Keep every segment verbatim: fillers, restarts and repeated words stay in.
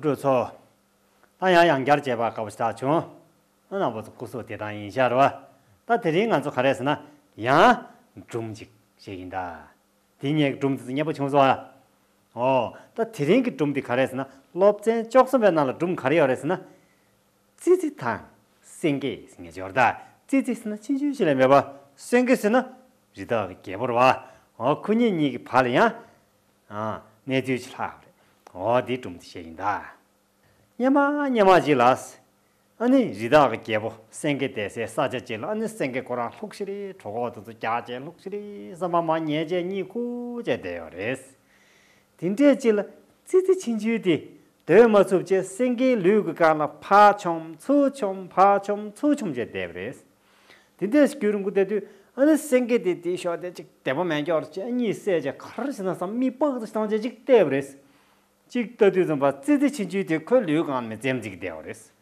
གྲོས་ཚོ། ད་ཡང་ཡང་བསྐྱར་མཇལ་བར་དགའ་པོ་ཞེ་དྲག་བྱུང་། ཨ་རྣམ་པ་ཚོ་སྐུ་གཟུགས་བདེ་ཐང་ཡིན་ཤག་རེད་བ། ད་དེ་རིང་ང་ཚོ་ག་རེ་ཟེར་ན། ཡང་སྒྲུང་ཅིག་བཤད་ཀྱིན་གདའ། དེ་སྔའི་སྒྲུང་དེ་ཚོ་མཉེས་པོ་བྱུང་སོང་ཨ། ཨོ། ད་དེ་རིང་གི་སྒྲུང་འདི་ག་རེ་ཟེར་ན། སློབ་ཚན་བཅུ་གསུམ་པའི་ནང་ལ་སྒྲུང་ག་རེ་ཡོད་རེད་ཟེར་ན། ཙི་ཙི་དང་སེང་གེ་ཟེར་མཁན་ཅིག་ཡོད་རེད་ད། ཙི་ཙི་ཟེར་ན་ཆུང་ཆུང་ཞིག་ལས་མེད་པ། སེང་གེ་ཟེར་ན་རི་དྭགས་ཀྱི་རྒྱལ་པོ་རེད་བ། ཨོ། ཁོ་གཉིས་གཉིས་ཀྱི་བར་ལ་ཡང་། ཨ། གནས་ཚུལ་ཅིག་ལྷག་པ་རེད། ཨོ། འདིའི་སྒྲུང་འདི་བཤད་ཀྱིན་གདའ། སྔོན་མ་སྔོན་མ་ཅིག་ལ། ཨ་ནི་རི་དྭགས་ཀྱི་རྒྱལ་པོ་སེང་གེ་བསྡད་སའི་ས་ཆ་ཅིག་ལ། ཨ་ནི་སེང་གེ་ཁོ་རང་ལྷུག་ཤི་རེ་གྲོད་ཁོག་དེ་ཚོ་རྒྱགས་བྱས་ལྷུག་ཤི་རེ་བསམ་པ་མར་ཉལ་བྱས་གཉིད་ཁུག་བྱས་བསྡད་ཡོད་རེད། དེ་འདྲས་ཅིག་ལ་ཙི་ཙི་ཆུང་ཆུང་དེ་སྡོད་མ་ཚུགས་བྱས་སེང་གེའི་ལུས་ཀྱི་སྒང་ལ་ཕར་མཆོངས་ཚུར་མཆོངས་ཕར་མཆོངས་ཚུར་མཆོངས་བྱས་བསྡད་པ་རེད། དེ་འདྲས་རྒྱུན་རིང་པོ་བསྡད་དུས། ཨ་ནི་སེང་གེ་དེ་དེའི་ཞོར་དེ་ཅིག་བདེ་པོ་མེད་འགྱོག་བྱས་གཉིད་སད་བྱས་ག་རེ་བྱས་ན་བསམ། མིག་པགས་ཙམ་བཏང་བྱས་ཅིག་བལྟས་པ་རེད། ཅིག་ལྟ་དུས་ཙམ་པ་ཙི་ཙི་ཆུང་ཆུང་དེ་ཁོའི་ལུས་སྒང་ནས་འཛེམ་བྱས་བསྡད་པ་རེད།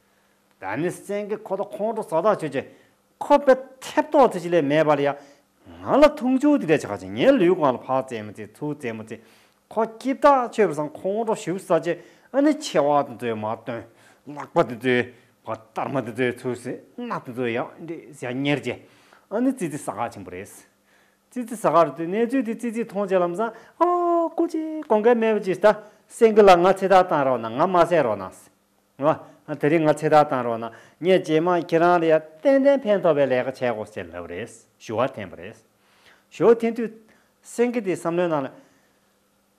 ད་ནི་སེང་གེ་ཁོ་ད་ཁོང་ཁྲོ་ཟ་ཐག་ཆོད་བྱས། ཁོ་དཔེ་ཐེབས་ཏོག་ཙམ་ཅིག་ལས་མེད་པ་ལ་ཡ། ང་ལ་མཐོང་ཆུང་དེ་འདྲ་བྱེད་ག་བྱེད། ངའི་ལུས་སྒང་ལ་ཕར་འཛེམ་མ་འཛེམ་ཚུར་འཛེམ་མ་འཛེམ། ཁོ་སྐྱིད་ཐག་ཆོད་པ་སང་ཁོང་ཁྲོ་ཞེ་པོ་ཟ་བྱས། ཨ་ནི་མཆེ་བ་དེ་ཚོ་མར་བཏོན། ལག་པ་དེ་ཚོ་བར་སྟར་མ་དེ་ཚོ་ཚུར་བསྲིངས། སྣ་དེ་ཚོ་ཡང་འདྲེ་ཡང་གཉེར་བྱས། ཨ་ནི་ཙི་ཙི་ཟ་ག་ཕྱིན་པ་རེད། ཙི་ཙི་ཟ་ག་རེད་དུས་གནས་ཚུལ་དེ་ཙི་ཙིས་མཐོང་བྱས་ལམ་སང་། ཨོ། སྐུ་མཁྱེན། དགོངས་འགལ་མེད་པ་ཅིག་ད། སེང་གེ་ལགས་ང་ཚེ་ཐར་བཏང་རོགས་གནང་། ང་མ་བསད་རོགས་གནང་། ཨ། དེ་རིང་ང་ཚེ་ཐར་བཏང་རོགས་གནང་། ངས་རྗེས་མ་ཁྱེད་རང་ལ་ཡ་ཏན་ཏན་ཕན་ཐོགས་པའི་ལས་ཀ་བྱེད་དགོས་ཟེར་ལབ་པ་རེད། ཞུ་བ་འཐེན་པ་རེད། ཞུ་བ་འཐེན་དུས་སེང་གེ་དེའི་བསམ་བློའི་ནང་ལ།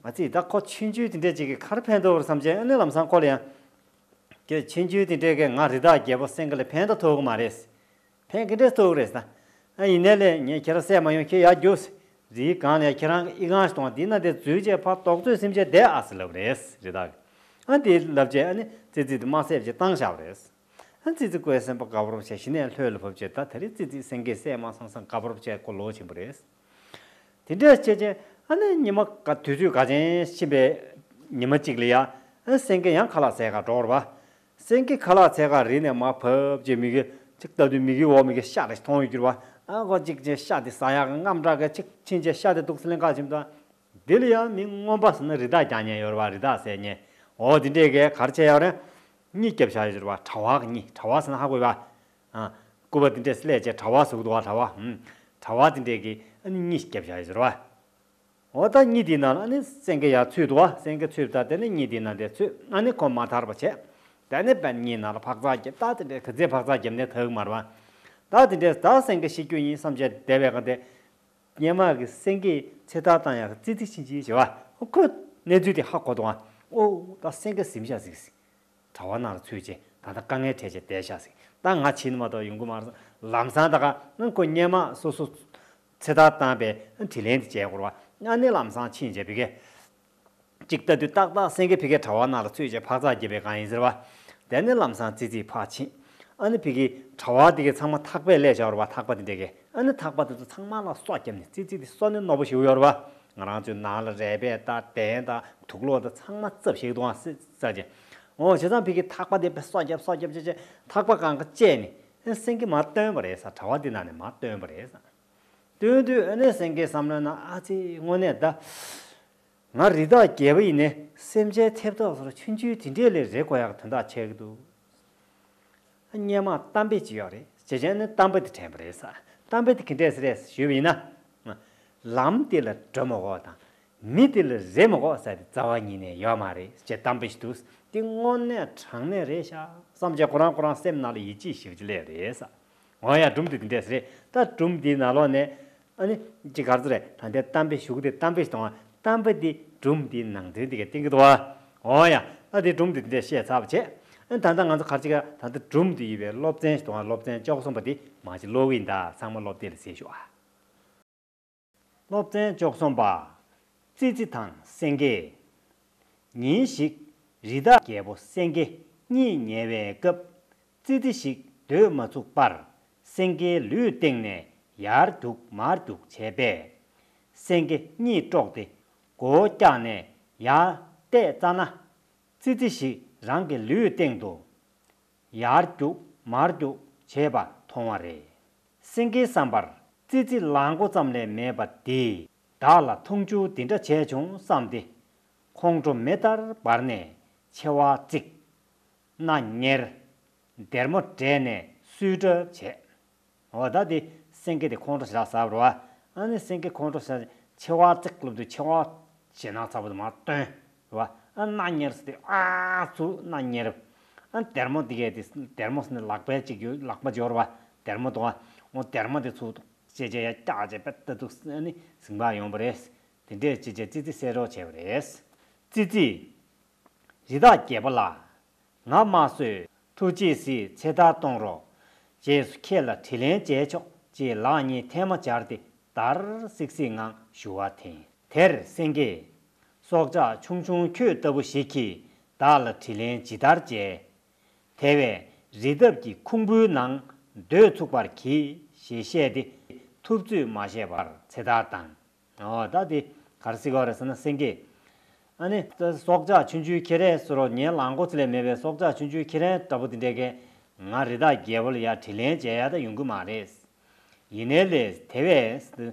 མ་ཚད་ད་ཁོ་ཆུང་ཆུང་དེ་འདྲས་ཅིག་གིས་ག་རེ་ཕན་ཐོགས་རེད་བསམ་བྱས། ཨ་ནི་ལམ་སང་ཁོ་ལ་ཡང་། ཁྱེད་ཆུང་ཆུང་དེ་འདྲས་ཀྱིས་ང་རི་དྭགས་རྒྱལ་པོ་སེང་གེ་ལ་ཕན་ཐོགས་ཐུབ་ཀྱི་མ་རེད། ཕན་ག་འདྲས་ཐོགས་ཀྱི་རེད་ཟེར། ཨ། ཡིན་ནའི་ལས་ངས་ཁྱེད་རང་བསད་མ་ཡོང་། ཁྱེད་ཡར་རྒྱུགས། རིའི་སྒང་ལ་ཡ་ཁྱེད་རང་གི་ཨི་ཁང་ཞིག་གཏོང་། དེའི་ནང་དེ་འཛུལ་བྱས་ཕར་རྡོག་ཚོད་ཟིན་བྱས་བསྡད་ཨ་ཟེར་ལབ་པ་རེད། རི་དྭགས་ཀྱིས། ཨ། དེ་ལབ་བྱས་ཨ་ནི་ཙི་ཙི་དེ་མ་བསད་བྱས་བཏང་བཞག་པ་རེད། ཨ། ཙི་ཙི་ཁོའི་སེམས་པ་དགའ་པོ་བྱས་གཞི་ནས་ལྷོད་ལ་བབས་བྱས། ད་དེ་རིང་ཙི་ཙི་སེང་གེས་བསད་མ་སོང་བསམ་དགའ་པོ་བྱས་ཁོ་ལོག་ཕྱིན་པ་རེད། དེ་འདྲས་བྱས་བྱས་ཨ་ནི་ཉི་མ་ག་དུས་ཚོད་ག་ཅན་ཕྱིན་པའི་ཉི་མ་གཅིག་ལ་ཡ། ཨ། སེང་གེ་ཡང་ཁ་ལག་བཟས་ག་འགྲོ་བ་རེད་པ། སེང་གེ་ཁ་ལག་བཟས་ག་རི་ནས་མར་བབས་བྱས་མིག་གིས་ཅིག་ལྟ་དུས་མིག་གི་འོག་མིག་གི་ཤ་རེ་མཐོང་ཡོད་རྒྱུ་རེད་པ། ཨ། ཁོ་གཅིག་བྱས་ཤ་དེ་ཟ་ཡག་གི་རྔམ་དྲག་གི་ཅིག་ཕྱིན་བྱས་ཤ་དེ་འདུག་སེ་ལེན་ག་ཕྱིན་པ་དང་། དེ་ལ་ཡང་མི་རྔོན་པ་ཟེར་ན་རི་དྭགས་རྒྱག་མཁན་ཡོད་རེད་པ། རི་དྭགས་བསད་མཁན། འོ། དེ་འདྲས་ཀྱིས་ག་རེ་བྱས་ཡོད་རེད། གཉིད་བརྒྱབ་བཞག་ཡོད་རེད་པ། གྲྭ་པ་གི་གཉིད། གྲྭ་པ་ཟེར་ན་ཧ་གོ་ཡོད་པ། ཨ། སྐུད་པ་དེ་འདྲས་སླས་བྱས་གྲྭ་པ་ཟུག་འདུག་པ། གྲྭ་པ། ཧུམ། གྲྭ་པ་དེ་འདྲས་ཀྱིས་ཨ་ནི་གཉིད་བརྒྱབ་བཞག་ཡོད་རེད་པ། འོ། ད་གཉིད་དེའི་ནང་ལ་ཨ་ནི་སེང་གེ་ཡར་ཚུད་འདུག་པ། སེང་གེ་ཚུད་པ་ད་དེ་ནི་གཉིད་དེའི་ནང་དེར་ཚུད། ཨ་ནི་ཁོ་མ་ཐར་པ་བྱས། ད་ནི་དཔེ་གཉིད་ནང་ལ་འཕག་འཚག་རྒྱབ། ད་དེ་འདྲས་ག་ཚོད་འཕག་འཚག་རྒྱབ་ནའི་ཐར་གི་མ་རེད་པ། ད་དེ་འདྲས་ད་སེང་གེ་ཤི་རྒྱུ་ཡིན་བསམ་བྱས་བསྡད་པའི་སྒང་དེར། སྔོན་མ་གི་སེང་གེས་ཚེ་ཐར་བཏང་ཡག་གི་ཙི་ཙི་ཆུང་ཆུང་ཞིག་པ། ཁོས་གནས་ཚུལ་དེ་ཧ་གོ་འདུག་ཨ། ཨོ། ད་སེང་གེ་གཟིམ་ཤག་ཟིག་ཟིག། གྲྭ་པ་ནང་ལ་ཚུད་བྱས་ད་ལྟ་དཀའ་ངལ་འཕྲད་བྱས་བསྡད་ཤག་ཟིག། ད་ང་ཕྱིན་ན་མ་གཏོགས་ཡོང་གི་མ་རེད། ལམ་སང་ད་ག་ཁོ་སྔོན་མ་སོ་སོ་ཚེ་ཐར་བཏང་པའི་དྲིན་ལན་དེ་འཇལ་དགོས་རེད་པ། ཨ་ནི་ལམ་སང་ཕྱིན་བྱས་ཕ་གིར། གཅིག་ལྟ་དུས་ཏག་ཏག་སེང་གེ་ཕ་གིའི་གྲྭ་པ་ནང་ལ་ཚུད་བྱས་འཕག་འཚག་རྒྱབ་པའི་སྒང་ཡིན་ཟེར་བ། དེ་ནས་ལམ་སང་ཙི་ཙི་ཕར་ཕྱིན། ཨ་ནི་ཕ་གིའི་གྲྭ་པ་དེ་གས་ཚང་མ་ཐག་པས་བསླས་བཞག་ཡོད་རེད་པ། ཐག་པ་དེ་འདྲས་ཀྱིས། ཨ་ནི་ཐག་པ་དེ་ཚོ་ཚང་མ་ལ་སོ་བརྒྱབ་ནས། ཙི་ཙི་དེ་སོ་ནི་རྣོ་པོ་ཞེ་པོ་ཡོད་རེད་པ། ང་རང་ཚོའི་ནང་ལ་རས་པ་དང་གདན་དང་དུག་ལོག་དང་ཚང་མ་བཙབས་བཞག་འདུག་ཨ། ཙི་ཙི་ཟེར་བྱས། འོ། བྱས་ཙང་ཕ་གིའི་ཐག་པ་དེ་དཔེ་སོ་བརྒྱབ་སོ་བརྒྱབ་བྱས་བྱས་ཐག་པ་སྒང་ག་བཅད་ནས། ཨ། སེང་གེ་མར་བཏོན་པ་རེད་ཟེར། གྲྭ་པ་དེ་ནང་ནས་མར་བཏོན་པ་རེད་ཟེར། བཏོན་དུས་ཨ་ནི་སེང་གེའི་བསམ་བློའི་ནང་། ཨ་ཙི། དངོས་གནས་ད། ང་རི་དྭགས་རྒྱལ་པོ་ཡིན་ནའི་སེམས་ཅན་ཐེབས་ཏོག་ཚོར་ཆུང་ཆུང་དེ་འདྲས་ལ་རེ་དགོས་ཡག་དོན་དག་ཆགས་ཀྱི་འདུག། སྔོན་མ་གཏམ་དཔེ་ཅིག་ཡོད་རེད། བྱས་བྱས་ནས་གཏམ་དཔེ་དེ་དྲན་པ་རེད་ཟེར། གཏམ་དཔེ་དེ་ག་འདྲས་ཟེར་རེད་ཞུས་པ་ཡིན་ན། ལམ་དེ་ལ་འགྲོ་མི་དགོས་དང་། མི་དེ་ལ་རེ་མི་དགོས་ཟེར་དེ་རྩ་བ་ཉིད་ནས་ཡོད་མ་རེད་ཅེས་གཏམ་དཔེ་ཞིག་འདུག། དེ་དངོས་གནས་དྲང་གནས་རེད་ཤག་བསམ་བྱས་ཁོ་རང་ཁོ་རང་སེམས་ནང་ལ་ཡིད་ཆེས་ཞེ་པོ་ཅིག་སླེབས་རེད་ཟེར། འོ་ཡ། སྒྲུང་དེ་དེ་འདྲས་རེད། ད་སྒྲུང་དེའི་ནང་ལོགས་ནས་ཨ་ནི་ཅིག་ག་རེ་ཟེར་རེད། ད་ལྟའི་གཏམ་དཔེ་གཞུག་གུ་དེ་གཏམ་དཔེ་ཞིག་གཏོང་བ། གཏམ་དཔེ་དེ་སྒྲུང་དེའི་ནང་དོན་དེ་གས་བསྟན་གྱི་འདུག་པ། འོ་ཡ། ད་དེ་སྒྲུང་དེ་དེ་འདྲས་བཤད་ཚར་བ་བྱས། ཨ་ནི་ད་ལྟ་ང་ཚོ་ག་རེ་བྱེད་ཀྱི། ད་ལྟ་སྒྲུང་དེ་ཡོད་པའི་སློབ་ཚན་ཞིག་གཏོང་བ། སློབ་ཚན་བཅུ་གསུམ་པ་དེ་མ་གཞི་ཀློག་གི་ཡིན། ད་ཚང་མ་སློབ་དེབ་ལ་གཟིགས་ཤོག་ཨ། སློབ་ཚན་བཅུ་གསུམ་པ། ཙི་ཙི་དང་སེང་གེ། ཉིན་ཞིག་རི་དྭགས་རྒྱལ་པོ་སེང་གེ་གཉིད་ཉལ་བའི་སྐབས། ཙི་ཙི་ཞིག་སྡོད་མ་ཚུགས་པར་སེང་གེའི་ལུས་སྟེང་ནས་ཡར་རྒྱུག་མར་རྒྱུག་བྱས་པས། སེང་གེ་གཉིད་དཀྲོགས་ཏེ་མགོ་བོ་བཀྱགས་ནས་ཡར་བལྟས་ཙ་ན། ཙི་ཙི་ཞིག་རང་གི་ལུས་སྟེང་དུ་ཡར་རྒྱུག་མར་རྒྱུག་བྱེད་པ་མཐོང་བ་རེད། སེང་གེའི་བསམ་པར་ཙི་ཙི་ལག་མགོ་ཙམ་ལས་མེད་པ་འདིས་བདག་ལ་མཐོང་ཆུང་འདི་འདྲ་བྱས་བྱུང་བསམ་སྟེ། ཁོང་ཁྲོ་མེ་ལྟར་འབར་ནས་ མཆེ་བ་གཙིགས། སྣ་གཉེར། སྡེར་མོ་བསྒྲད་ནས་སུས་བྲབས་བྱས། འོ་ད་དེ་སེང་གེ་དེ་ཁོང་ཁྲོ་ཞེ་དྲག་ཟ་བ་རེད་བ། ཨ་ནི་སེང་གེ་ཁོང་ཁྲོ་ཟ་མཆེ་བ་གཙིགས་ལབ་དུས་མཆེ་བ་ཞེད་སྣང་ཚ་པོ་དེ་མར་བཏོན། རེད་བ། ཨ་སྣ་གཉེར་ཟེར་དུས་ཨ་ཚུར་སྣ་གཉེར། ཨ་སྡེར་མོ་དེ་གས་དེ་སྡེར་མོ་ཟེར་ནས་ལག་པའི་གཅིག་ཡོད་ལག་པ་འབྱོར་བ། སྡེར་མོ་དང་འོ་སྡེར་མོ་དེ་ཚུར་ཅེ་ཅེ་ཡ་བཀྱག་ཅེ་པད་ལྟ་འདུག་ཨ་ནི་ཟིང་པ་ཡོང་བ་རེད། དེ་འདྲས་ཅེ་ཅེ་ཙི་ཙི་བསད་རོགས་བྱས་པ་རེད། ཙི་ཙི། རི་དྭགས་རྒྱལ་པོ་ལགས། ང་མ་གསོད། ཐུགས་རྗེས་གཟིགས་ཚེ་ཐར་གཏོང་རོགས། རྗེས་སུ་ཁྱེད་ལ་དྲིན་ལན་འཇལ་ཆོག་ཅེས་ལག་གཉིས་ཐལ་མོ་སྦྱར་ཏེ་འདར་སིག་སིག་ངང་ཞུ་བ་འཐེན། དེར་སེང་གེས། སྲོག་ཆགས་ཆུང་ཆུང་ཁྱོད་ལྟ་བུ་ཞིག་གིས་བདག་ལ་དྲིན་ལན་ཇི་ལྟར་འཇལ། དེ་བས་རི་འདབས་ཀྱི་ཁུང་བུའི་ནང་སྡོད་ཚུགས་པར་གྱིས་ཞེས་བཤད་དེ་ཐུབ་ཚོད་མ་བྱས་པར་ཚེ་ཐར་བཏང་། ཨོ་ད་དེ་ག་རེ་ཟེར་གྱི་ཡོད་རེད་ཟེར་ན་སེང་གེ། ཨ་ནི་སྲོག་ཆགས་ཆུང་ཆུང་ཁྱེད་རང་ཟེར་རོགས། ངའི་ལག་མགོ་ཚོ་ལས་མེད་པའི་སྲོག་ཆགས་ཆུང་ཆུང་ཁྱེད་རང་འདྲ་པོ་དེ་འདྲས་ཀྱིས་ང་རི་དྭགས་རྒྱལ་པོ་ལ་ཡ་དྲིན་ལན་འཇལ་ཡ་ད་ཡོང་གི་མ་རེད། ཡིན་ནའི་ལས་དེ་བས་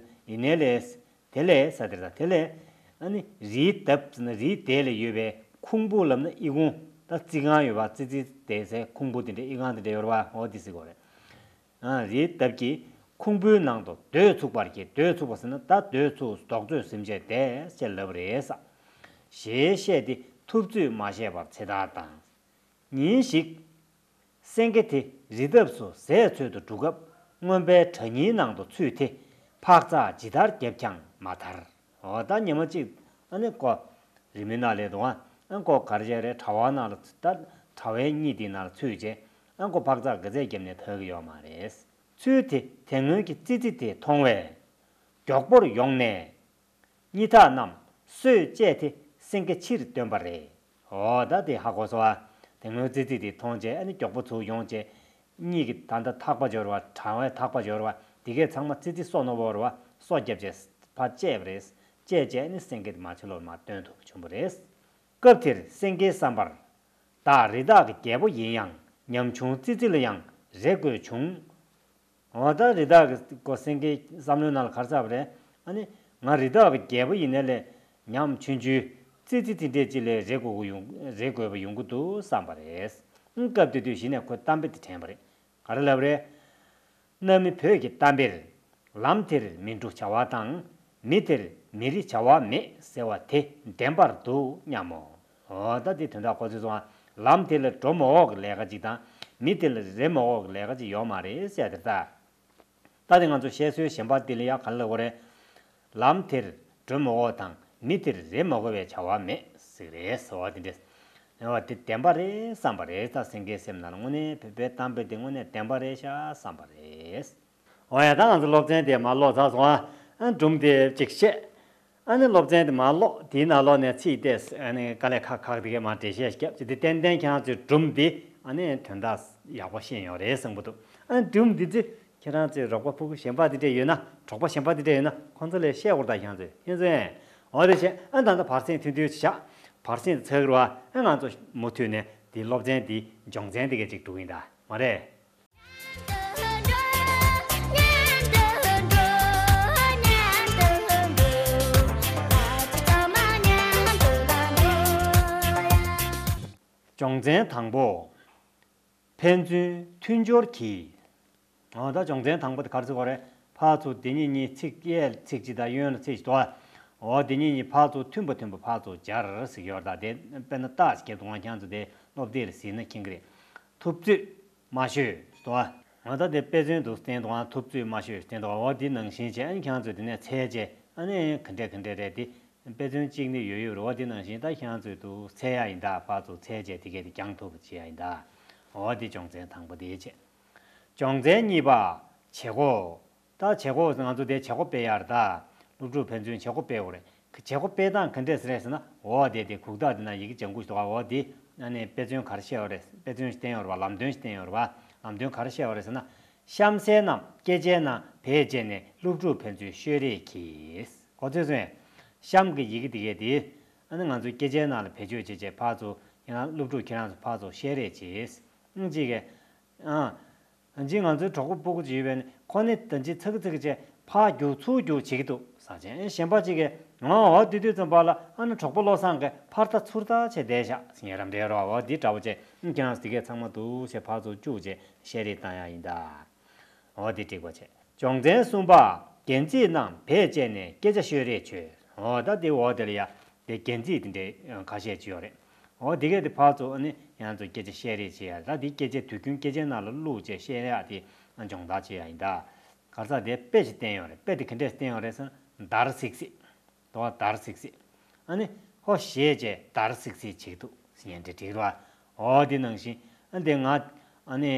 ཡིན་ནའི་ལས་དེ་ལས་ས་དེར་ད་དེ་ལས། ཨ་ནི་རིའི་འདབས་ཟེར་ན་རིའི་དེ་ལ་ཡོད་པའི་ཁུང་བུ་ལབ་ན་ཨི་ཁུང་། ད་རྩི་ཁང་ཡོད་པ་རྩི་རྩི་དེ་ཟེར་ཁུང་བུ་དེ་འདྲས་ཨི་ཁང་དེ་འདྲས་ཡོད་རེད་བ། འོ་དེ་ཟེར་གྱི་ཡོད་རེད། རིའི་འདབས་ཀྱི་ཁུང་བུའི་ནང་དུ་སྡོད་ཚུགས་པར་གྱིས། སྡོད་ཚུགས་པ་ཟེར་ན་ད་སྡོད་ཚུགས་རྡོག་རྫོས་ཟིན་བྱས་བསྡད་ཅེས་ལབ་རེད་ས། ཞེས་བཤད་དེ་ཐུབ་ཚོད་མ་བྱས་པར་ཚེ་ཐར་བཏང་། ཉིན་ཞིག་སེང་གེ་དེ་རི་འདབས་སུ་ཟས་འཚོལ་དུ་འགྲོ་སྐབས་རྔོན་པའི་གྲྭ་རྙིང་ནང་དུ་ཚུད་དེ་འཕག་འཚག་ཇི་ལྟར་བརྒྱབ་ཀྱང་མ་ཐར། འོ་ད་ཉི་མ་གཅིག་ཨ་ནི་ཀོ་རི་མོའི་ནང་ལས་དུ་ཨ་ཀོ་གར་བྱས་རེད། གྲྭ་བ་ནང་ལ་ད་གྲྭ་བའི་གཉིད་དེའི་ནང་ལ་ཚུད་རྗེས་ཨ་ཀོ་འཕག་འཚག་ག་ཚད་བརྒྱབ་ནས་ཐར་གི་ཡོད་མ་རེད། ཚུལ་དེ་དེ་སྔོན་གྱི་ཙི་ཙི་དེ་མཐོང་བས་མགྱོགས་པོར་ཡོང་ནས་སྙི་ཐག་རྣམས་སོས་བཅད་དེ་སེང་གེ་ཕྱིར་བཏོན་པ་རེད། འོ་ད་དེ་ཧ་གོ་སོང་ཨ། དེ་སྔོན་ཙི་ཙི་དེ་མཐོང་རྗེས་ཨ་ནི་མགྱོགས་པོ་ཚུར་ཡོང་རྗེས། གཉིད་ཀྱི་ད་ལྟ་ཐག་པ་འབྱོར་བ་གྲང་བའི་ཐག་པ་འབྱོར་བ་དེ་གས་ཚང་མ་ཙི་ཙི་སོ་ནོར་བོར་བ་སོ་བརྒྱབ་རྗེས་ཕར་བཅད་པ་རེད། བཅད་རྗེས་ཨ་ནི་སེང་གེ་དེ་མ་ཕྱི་ལོགས་མར་བཏོན་ཐུབ་པ་བྱུང་བ་རེད། སྐབས་དེར་སེང་གེའི་བསམ་པར། བདག་རི་དྭགས་ཀྱི་རྒྱལ་པོ་ཡིན་ཡང་ཉམ་ཆུང་ཙི་ཙི་ལ་ཡང་རེ་དགོས་བྱུང་། འོ་ད་རི་དྭགས་ཀྱི་སྒོ་སེང་གེའི་བསམ་བློའི་ནང་ལ་ག་རེ་ཚབ་རེད། ཨ་ནི་ང་རི་དྭགས་ཀྱི་རྒྱལ་པོ་ཡིན་ནའི་ལས་ཉམ་ཆུང་ཆུང་ཙི་ཙི་དེ་འདྲས་ཅིག་ལས་རེ་དགོས་ཀྱི་ཡོང་རེ་དགོས་པ་ཡོང་གི་འདུག་བསམ་པ་རེད། སྐབས་དེ་དུས་གཞི་ནས་ཁོས་གཏམ་དཔེ་དེ་དྲན་པ་རེད། ག་རེ་ལབ་རེད། གནའ་མི་བོད་ཀྱི་གཏམ་དཔེར། ལམ་དེར་མི་འགྲོ་བྱ་བ་དང་། མི་དེར་མི་རེ་བྱ་བ་མེད་ཟེར་བ་དེ་བདེན་པར་འདུག་སྙམ་མོ། འོ་ད་དེ་དོན་དག་ཁོ་ཚོས་སོང་ཨ། ལམ་དེ་ལ་འགྲོ་མ་འོག་གི་ལས་ཀ་ཅིག་དང་། མི་དེ་ལ་རེ་མ་འོག་གི་ལས་ཀ་ཅིག་ཡོད་མ་རེད་ཟེར་དེ་ད། ད་དེ་ང་ཚོ་བཤད་སྲོལ་གཞན་པ་དེ་ལ་ཡང་ག་རེ་ལབ་དགོས་རེད། ལམ་དེར་འགྲོ་མི་དགོས་དང་མི་དེར་རེ་མ་དགོས་པའི་བྱ་བ་མེད་ཟེར་རེད་ཟེར་བ་དེ་འདྲས། རེད་བ། དེ་བདེན་པ་རེད་བསམ་པ་རེད། ད་སེང་གེའི་སེམས་ནང་ལ་དངོས་གནས་བོད་པའི་གཏམ་དཔེ་དེ་དངོས་གནས་བདེན་པ་རེད་ཤག་བསམ་པ་རེད། འོ་ཡ། ད་ང་ཚོ་སློབ་ཚན་དེ་མར་ཀློག་ཚར་སོང་ཨ། ཨ་སྒྲུང་དེ་གཅིག་བཤད། ཨ་ནི་སློབ་ཚན་དེ་མར་ཀློག་དེའི་ནང་ལོགས་ནས་ཚིག་བལྟས། ཨ་ནི་དཀའ་ལས་ཁག་ཁག་དེ་གས་མར་འགྲེལ་བཤད་བརྒྱབ་ཅིག་དེ་ཏན་ཏན་ཁྱེད་རང་ཚོས་སྒྲུང་འདི་ཨ་ནི་དོན་དག་ཡག་པོ་ཤེས་ཡོང་རེད་བསམ་གྱི་འདུག་ཨ་ནི་སྒྲུང་འདི་ཚོ་ཁྱེད་རང་ཚོའི་རོགས་པ་ཕྲུ་གུ་གཞན་པ་དེ་འདྲས་ཡོད་ན། གྲོགས་པོ་གཞན་པ་དེ་འདྲས་ཡོད་ན་ཁོང་ཚོ་ལ་བཤད་དགོས་རེད་ད་ཁྱེད་རང་ཚོས། ཁྱེད་ཚོས་འོ་དེ་བྱས། ཨ་ད་ལྟ་བར་གསེང་ཐུང་ཐུང་ཅིག་བཞག་བར་གསེང་དེ་ཚར་གི་རེད་བ། ཨ་ང་ཚོ་མུ་མཐུད་ནས་དེའི་སློབ་ཚན་དེའི་སྦྱོང་ཚན་དེ་གས་ཅིག་འགྲོ་གི་ཡིན་ད་མ་རེད། སྦྱོང་ཚན་དང་པོ། ཕན་ཚུན་མཐུན་སྦྱོར་གྱིས། འོ་ད་སྦྱོང་ཚན་དང་པོ་དེ་ག་རེ་ཟེར་དགོས་རེད། ཕར་ཚུར་དེ་གཉིས་གཉིས་ཚིག་གཡས་ཚིག་གཅིག་དང་གཡོན་ལ་ཚིག་གཅིག་འདུག་ཨ། འོ་དེ་གཉིས་གཉིས་ཕར་ཚུར་མཐུན་པ་མཐུན་པ་ཕར་ཚུར་སྦྱར་ཟེར་གྱི་ཡོད་རེད་ད། དེ་དཔེར་ན་རྟགས་ཤིག་རྒྱབ་འདུག་ཨ། ཁྱེད་ཚོ་དེ་སློབ་དེབ་ལ་གཟིགས་ན་མཁྱེན་གྱི་རེད། ཐུབ་ཚོད་མ་ཤོད་ཟེར་འདུག་ཨ། འོ་ད་དེ་དཔེ་མཚོན་དུ་བསྟན་འདུག་ཨ། ཐུབ་ཚོད་མ་ཤོད་བསྟན་འདུག་ཨ། འོ་དེ་ནང་བཞིན་བྱས། ཨ་ནི་ཁྱེད་ཚོས་དེ་ནས་འཚོལ་བྱས། ཨ་ནི་ག་འདྲས་ག་འདྲས་རེད་དེ། དཔེ་མཚོན་གཅིག་ནི་ཡོད་ཡོད་རེད། འོ་དེ་ནང་བཞིན་ད་ཁྱེད་ཚོས་དུ་འཚོལ་ཡ་ཡིན་ད། ཕར་ཚུར་འཚོལ་བྱས་དེ་གས་དེ་སྦྱང་ཐུབ་པ་བྱེད་ཡ་ཡིན་ད། འོ་དེ་སྦྱོང་ཚན་དང་པོ་དེ་བྱས། སྦྱོང་ཚན་གཉིས་པ། བྱེད་སྒོ། ད་བྱེད་སྒོ་ང་ཚོ་དེ་བྱེད་སྒོ་སྤེལ་ཡ་རེད་ད། སློབ་ཕྲུག་ཕན་ཚུན་བྱེད་སྒོ་སྤེལ་དགོས་རེད། བྱེད་སྒོ་སྤེལ་སྟངས་ག་འདྲས་རེད་ཟེར་ན། འོ་དེ་དེ་གུག་རྟགས་དེ་ན་ཡི་གེ་ལྗང་གུ་ཞིག་འདུག་ག་འོ་དེ་ཨ་ནི་དཔེ་མཚོན་ག་རེ་བཤད་ཡོད་རེད། དཔེ་མཚོན་ཞིག་བསྟན་ཡོད་རེད་བ། ལམ་སྟོན་ཞིག་བསྟན་ཡོད་རེད་བ། ལམ་སྟོན་ག་རེ་བཤད་ཡོད་རེད་ཟེར་ན། གཤམ་གསལ་རྣམས་སྐད་ཆའི་ནང་བེད་སྤྱད་ནས་སློབ་ཕྲུག་ཕན་ཚུན་ཤོད་རེས་གྱིས། གོ་ཚོད་སོང་ངས། གཤམ་གྱི་ཡི་གེ་དེ་གས་དེ། ཨ་ནི་ང་ཚོའི་སྐད་ཆའི་ནང་ལ་བེད་སྤྱོད་བྱེད་བྱེད་ཕར་ཚུར་ཁྱེད་རང་སློབ་ཕྲུག་ཁྱེད་རང་ཚོ་ཕར་ཚུར་བཤད་རེས་བྱེད། ཨང་གཅིག་གིས། ཨང་། ཨང་གཅིག་ང་ཚོའི་གྲོགས་པོ་སྤུ་གུ་ཅིག་ཡོད་པས་ནི་ཁོ་ནི་ད་གཅིག་ཚ་གི་ཚ་གི་བྱས་ཕར་རྒྱུག་ཚུར་རྒྱུག་བྱེད་ཀྱི་འདུག་ཟེར་བྱས། གཞན་པ་གཅིག་གིས་ འོ་འོ་དེ་དུས་ཙམ་པ་ལ་ཨ་ནི་གྲོགས་པོ་བློ་བཟང་གིས་ཕར་ལྟ་ཚུར་ལྟ་བྱས་བསྡད་བཞག་ཟེར་ངས་རམ་འདྲེ་རོ། འོ་འདི་འདྲ་བོ་བྱས་ཁྱེད་རང་ཚོ་དེ་གས་ཚང་མ་འདུག་བྱས་ཕར་ཚུར་བཅུག་བྱས་བཤད་རེས་བཏང་ཡ་ཡིན་ད། འོ་དེ་འགྲིག་པ་བྱས། སྦྱོང་ཚན་གསུམ་པ། རྒྱན་རྩིས་རྣམས་བེད་སྤྱད་ནས་སྐད་ཆ་ཤོད་རེས་བྱོས། འོ་ད་དེ་འོ་དེ་ལ་ཡ་དེ་རྒྱན་རྩིས་དེ་འདྲའི་ཁ་ཤས་ཅིག་ཡོད་རེད། འོ་དེ་གས་དེ་ཕར་ཚུར་ཨ་ནི་ཡང་ཚོ་སྐད་ཆ་བཤད་རེས་བྱེད་ཡ་ད་དེ་སྐད་ཆ་དུས་རྒྱུན་སྐད་ཆའི་ནང་ལ་བླུགས་བྱས་བཤད་ཡ་དེ་སྦྱོང་བརྡར་བྱེད་ཡ་ཡིན་ད། ག་རེ་ཟེར་དེ་དཔེ་ཞིག་བསྟན་ཡོད་རེད། དཔེ་དེ་ག་འདྲས་བསྟན་ཡོད་རེད་ཟེར་ན་འདར་སིག་སིག་དོ་འདར་སིག་སིག་ཨ་ནི་ཧོ་ཞེས་བྱས་འདར་སིག་སིག་བྱེད་འདུག་ཟེར་ཡ་འདྲ་འགྲིག་རེད་བ། འོ་དེ་ནང་བཞིན་ཨ་འདི་ང་ཨ་ནི།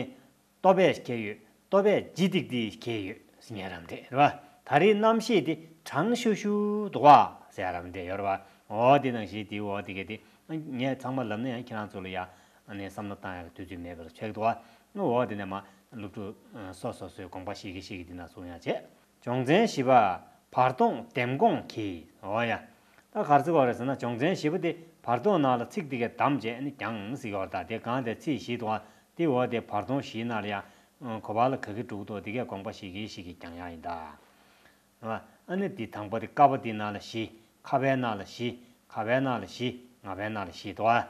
ལྟོ་ཕད་ཁྱེར་ཡོད། ལྟོ་ཕད་ལྗིད་ཏིག་ཏིག་ཁྱེར་ཡོད་ཟེར་ཡ་རམ་འདྲེ་རེད་བ། ད་རེས་གནམ་གཤིས་དེ་གྲང་ཤུར་ཤུར་འདུག་བ་ཟེར་ཡ་རམ་འདྲེ་ཡོད་རེད་བ། འོ་དེ་ནང་བཞིན་དེ་འོ་དེ་གས་དེ་ངས་ཚང་མ་ལབ་ན་ཡང་ཁྱེད་རང་ཚོ་ལ་ཡ་ཨ་ནི་བསམ་བློ་བཏང་ཡ་གི་དུས་ཚོད་མེད་པར་ཆགས་འདུག་བ། འོ་དེ་ནས་མ་སློབ་ཕྲུག་སོ་སོ་སོའི་དགོངས་པ་བཞེས་ཀྱི་བཞེས་ཀྱི་དེ་ན་གསུང་ཡ་བྱས། སྦྱོང་ཚན་བཞི་པ། བར་སྟོང་ལྡེམ་དགོངས་ཀྱིས། འོ་ཡ། ད་ག་རེ་ཟེར་གྱི་ཡོད་རེད་ཟེར་ན་སྦྱོང་ཚན་བཞི་པོ་དེ་བར་སྟོང་ནང་ལ་ཚིག་དེ་གས་བསྡམས་བྱས་ནི་ཀྱང་ཟེར་གྱི་ཡོད་རེད། ད་དེ་གང་དེ་ཚིག་བཞི་འདུག་ཨ། དེ་འོ་དེ་བར་སྟོང་བཞིའི་ནང་ལ་ཡང་གོ་བ་ལ་ག་གི་འགྲོ་གི་འདུག་དེ་གས་དགོངས་པ་བཞེས་ཀྱི་བཞེས་ཀྱི་ཀྱང་ཡང་ཡིན་ད། ཨ་ནི་དེ་དང་པོ་དེ་ཀ་པོ་དེའི་ནང་ལ་བཞི། ཁ་པའི་ནང་ལ་བཞི། ང་པའི་ནང་ལ་བཞི། ང་པའི་ནང་ལ་བཞི་འདུག་ཨ།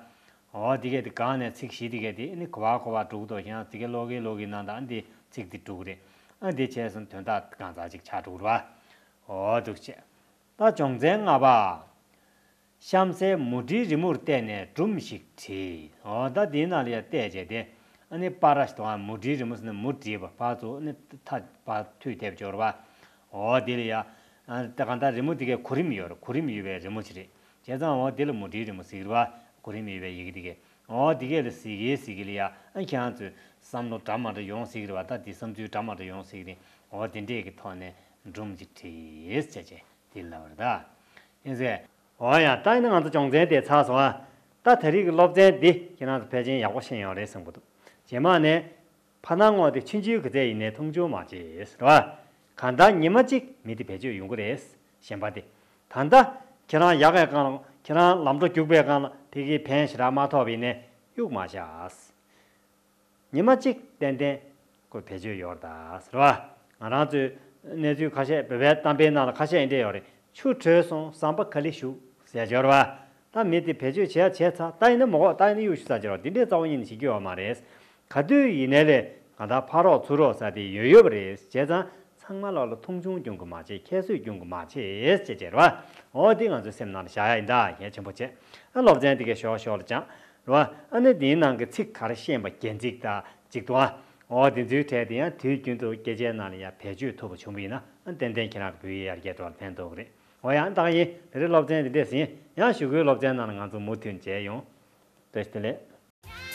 འོ་དེ་གས་དེ་གང་ནས་ཚིག་བཞི་དེ་གས་དེ་ནི་གོ་བ་གོ་བ་འགྲོ་གི་འདུག་ཡང་དེ་གས་ལོག་གི་ལོག་གི་ནང་ད་ཨ་འདི་ཚིག་དེ་འགྲོ་གི་རེད། ཨ་འདི་བྱས་སོང་དོན་དག་གང་ཙག་ཅིག་ཆགས་འགྲོ་གི་རེད་བ། འོ་འདུག་བྱས། ད་སྦྱོང་ཚན་ལྔ་པ། གཤམ་གསལ་མུ་འབྲེལ་རི་མོར་བལྟས་ནས་སྒྲུང་ཞིག་བྲིས། འོ་ད་དེའི་ནང་ལ་ཡང་བལྟས་བྱས་ཏེ། ཨ་ནི་པར་ཞིག་དང་མུ་འབྲེལ་རི་མོ་ཟེར་ན་མུ་བྲིས་པ་ཕར་ཚུར་ཨ་ནི་མཐའ་ཕར་མཐུད་དེ་སྦྱོར་བ། འོ་དེ་ལ་ཡ། ཨ་ད་གང་ལྟར་རི་མོ་དེ་གའི་གོ་རིམ་ཡོད་རེད། གོ་རིམ་ཡོད་པའི་རི་མོ་ཞིག་རེད། བྱས་ཙང་འོ་དེ་ལ་མུ་འབྲེལ་རི་མོ་ཟེར་གི་རེད་བ། གོ་རིམ་ཡོད་པའི་ཡི་གེ་དེ་གའི། འོ་དེ་གའི་ལ་ཟེར་གི་ཟེར་གི་ལ་ཡ། ཨ་ཁྱེད་རང་ཚོས་བསམ་བློ་འདྲ་མ་འདྲ་ཡོང་ཟེར་གི་རེད་བ། ད་དེ་བསམ་ཚུལ་འདྲ་མ་འདྲ་ཡོང་ཟེར་གི་རེད། འོ་དེ་འདྲས་ཀྱི་ཐོག་ནས་སྒྲུང་ཞིག་བྲིས་བྱས་བྱས། དེ་ལབ་རེད་ད། ཡིན་ཟེར། འོ་ཡ། ད་ཡིན་ན་ང་ཚོ་སྦྱོང་ཚན་དེ་ཚར་སོང་ཨ། ད་ད་རེས་ཀྱི་སློབ་ཚན་འདི་ཁྱེད་རང་ཚོ་ཕལ་ཆེར་ཡག་པོ་ཤེས་ཡོད་རེད་བསམ་གྱི་འདུག་རྗེས་མ་ནས། ཕ་ནག་རྔོག་དེ་ཆུང་ཆུང་གི་ཚད་ཡིན་ནའི་མཐོང་ཆུང་མ་བྱེད་ཟེར་བ། གང་ལྟར་ཉི་མ་གཅིག་མི་དེ་བེད་སྤྱོད་ཡོང་གི་རེད། གཞན་པ་དེ། ད་ལྟ་ཁྱེད་རང་ཡག་གི་སྒང་ལ་ཁྱེད་རང་ལམ་འགྲོ་རྒྱུག་པའི་སྒང་ལ་ཕ་གིའི་ཕན་ཞེ་དྲག་མ་ཐོགས་པ་ཡིན་ནའི་གཡུག་མ་བཞག་ཉི་མ་གཅིག་ཏན་ཏན་ཁོ་བེད་སྤྱོད་ཡོད་རེད་ད་ཟེར་བ། ང་རང་ཚོའི་གནས་ཚུལ་ཁ་ཤས་བོད་པའི་གཏམ་དཔེའི་ནང་ལ་ཁ་ཤས་འདྲ་ཡོད་རེད། ཆུ་དྲོས་སོང་ཟམ་པ་ག་ལེ་བཞུགས་ཟེར་སྦྱོར་བ། ད་མི་དེ་བེད་སྤྱོད་བྱས་བྱས་ཚར། ད་ཡིན་ན་མོ་གོ་ད་ཡིན་ན་གཡུག་ཞུ་ས་སྦྱོར་བ་འདི་འདྲའི་རྩ་བ་ཉིད་ནས་བྱེད་རྒྱུ་ཡོད་མ་རེད། ག་དུས་ཡིན་ནའི་ལས་ང་ད་ཕ་རོགས་ཚུར་རོགས་ཟེར་དེ་ཡོད་ཡོད་པ་རེད། བྱས་ཙང་ཚང་མ་ལོག་ལ་མཐོང་ཆུང་སྐྱོན་གི་མ་བྱེད། ཁྱད་གསོད་སྐྱོན་གི་མ་བྱེད་ཅེས་བྱས་རེད་བ། འོ་དེ་ང་ཚོའི་སེམས་ནང་ལ་བཞག་ཡ་ཡིན་ད། གལ་ཆེན་པོ་བྱས། ཨ་སློབ་ཚན་དེ་གའི་ཞོག་ཞོག་ལ་སྦྱང་། རེད་བ། ཨ་ནི་དེའི་ནང་གི་ཚིག་ག་རེ་ཤེས་པ་རྒྱན་ཚིག་དང་གཅིག་ཏུ་ཨ། འོ་དེ་ཚོའི་གྲས་དེ་ཡང་དུས་རྒྱུན་དུ་སྐད་ཆའི་ནང་ལ་ཡང་བེད་སྤྱོད་ཐུབ་པ་བྱུང་བ་ཡིན་ན་ཨ་ཏན་ཏན་ཁྱེད་རང་གི་བོད་ཡིག་ཡར་རྒྱས་འགྲོ་བར་ཕན་ཐོགས་ཀྱི་རེད། འོ་ཡང་ད་ག་ཡིན། དེ་རིང་སློབ་ཚན་དེ་འདྲས་ཟིན། ཡང་གཞུག་གུའི་སློབ་ཚན་ནང་ལ་ང་ཚོ་མུ་མཐུད་མཇལ་ཡོང་། བཀྲ་ཤིས་བདེ་ལེགས།